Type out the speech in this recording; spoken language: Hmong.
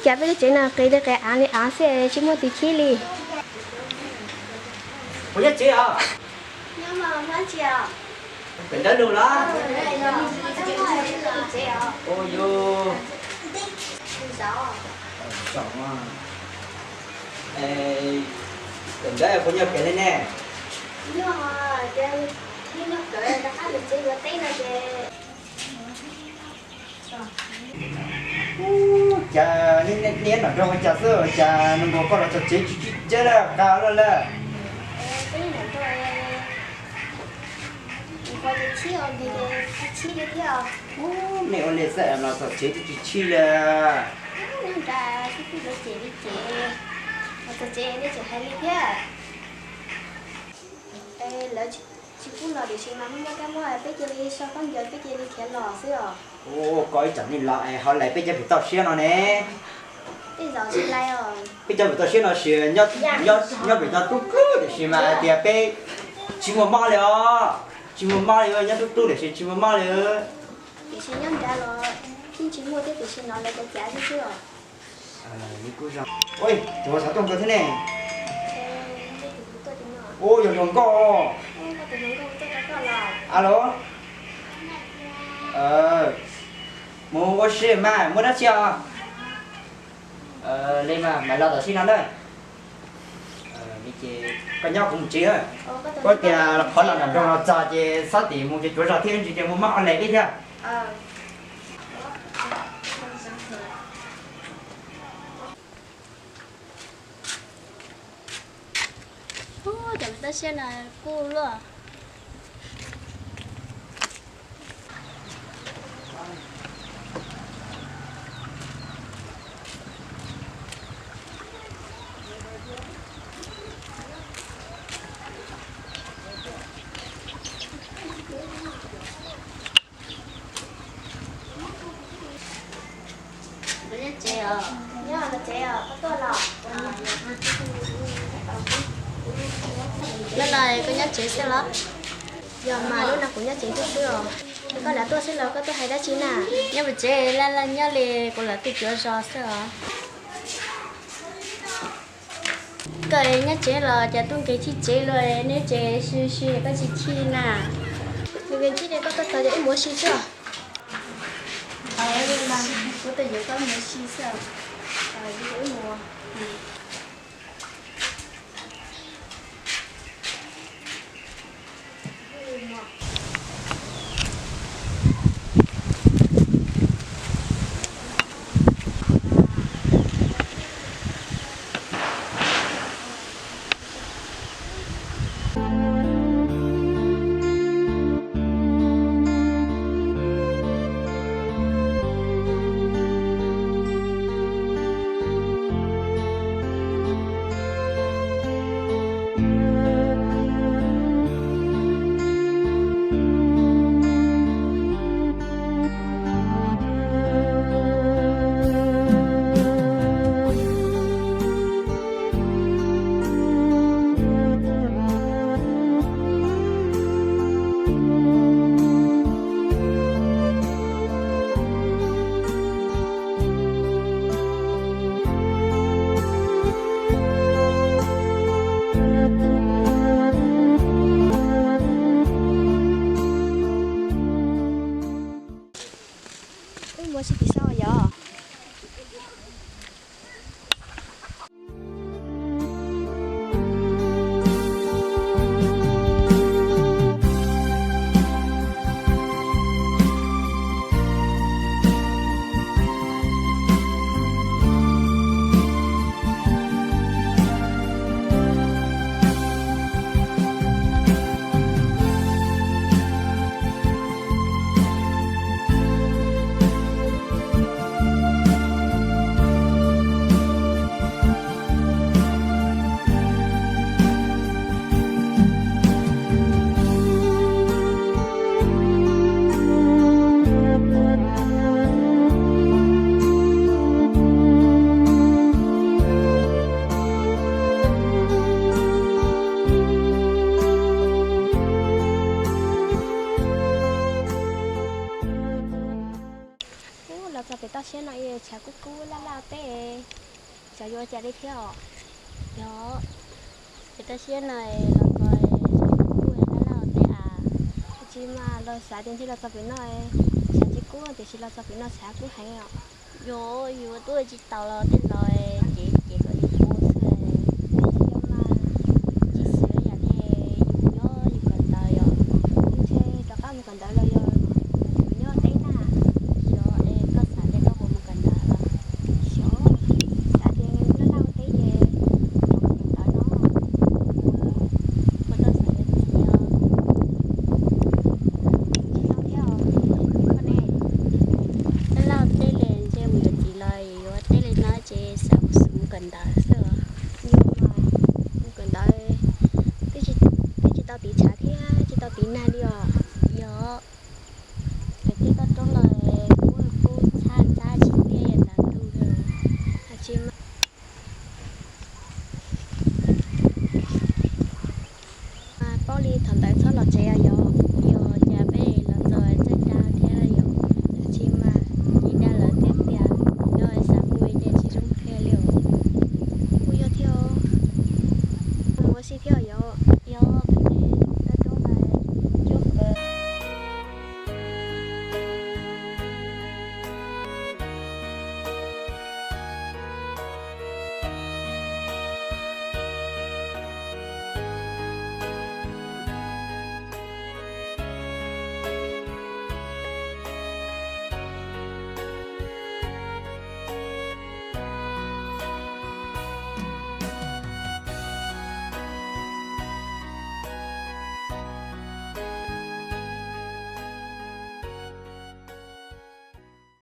Cas peb lub tsev no qias li qias av li av xwb tsis muaj tus chib li. Kuv nyob tsev os. Pem ntawd lus los? Ua yus. Pem ntawd puas nyob pem li ne? Cas niaj niaj nram nroog ua cas xwb cas nws nkaus koj los txog tsev tsis tsis cab lawm qab lawm lawm. Nej ua li xwb los txog tsev twb tsis tshij li. Tsis pub los tiam sis mas muaj kab mob peb cia li so khaub ncaws peb cia li khiav los xwb os. Ua koj ib tsam nej los es ho lais peb cov pem toj siab no ne. Tej zaum tsis lais os. Peb cov pem toj siab no sis nyob pem no tub tub tiam sis mas hais tias peb tsis muaj mob li os. Tsis muaj mob li, nyob tub tub tiam sis tsis muaj mob li. Tiam sis nyob nrad los yeej tsis muaj thiab tiam sis no lawv cav cav xwb xwb os. Ua, cov xov tooj koj thiab ne. Ua yog hluas nkauj. Alo. Mus ua si mas muaj dab tsi os? Li mas mam los tam sim no na. Koj nyob kuv mus tsev. Koj tias qhov los nram nroog los txog ces xob tim mus ces tsuav zog thiab ntsis ces mus mob o lem ib thiab. Cov pem toj siab no kuj luaj. Nyob tsev os, nyob tsev os, koj tuaj los? Laj Laj, koj nyob tsev xwb los? Yog mas, lub no kuv nyob tsev xwb xwb os. Koj lam tuaj xwb los koj tuaj hais dab tsi na? Nyob pem tsev, Laj Laj nyob li kuv lam tuaj cuav zos xwb os. Koj nyob tsev los cas tuaj nkees txhij tsev luaj, neb tsev si si koj tsis chim na? Nws nkees txhij li koj tuaj txog ces wb mus ua si xwb. Kuv tuaj yuav koj mus ua si xwb. Wb mus ua si tim sau yog. Los txog pem toj siab no es tshav kub kub laj laj peb. Xav yuav ua cas li thiab os? Yog, es tab sis no los txog kuj laj laj ua teb as. Tsis mas los xav tias ntshe los txog pem no, xav tsis kub tiam sis los txog pem no xav kub heev os. Yog yus tuaj tsis tau los tej los ces ces kom yus ua xwb. Tsis yog mas, tsis xwm yam li yus nyob yus kawm ntawv yom. Ntshe rov qab mus kawm ntawv los yog yus nyob teb na. Xyov es koj xav tias koj puas mus kawm ntawv los? Xyov, xav tias laj laj ua teb ces mus kawm ntawv no. Koj tau xav yuav txiv os? Tsis tau thiab os. Koj ne? Laj laj ua teb li ntshe mus yuav txiv los yuav teb li no ces xav mus xwb mus kawm ntawv xwb os. Yog mas, mus kawm ntawv twb tsis, twb tsis tau tiv tshav thiab tsis tau tiv nag li os. Yog, kawm tij toj roob los kuj txhab txhab tsis tiaj yam ntawd lug li. Tsis mas, paub li thaum ntawd txhob los tsev os yog.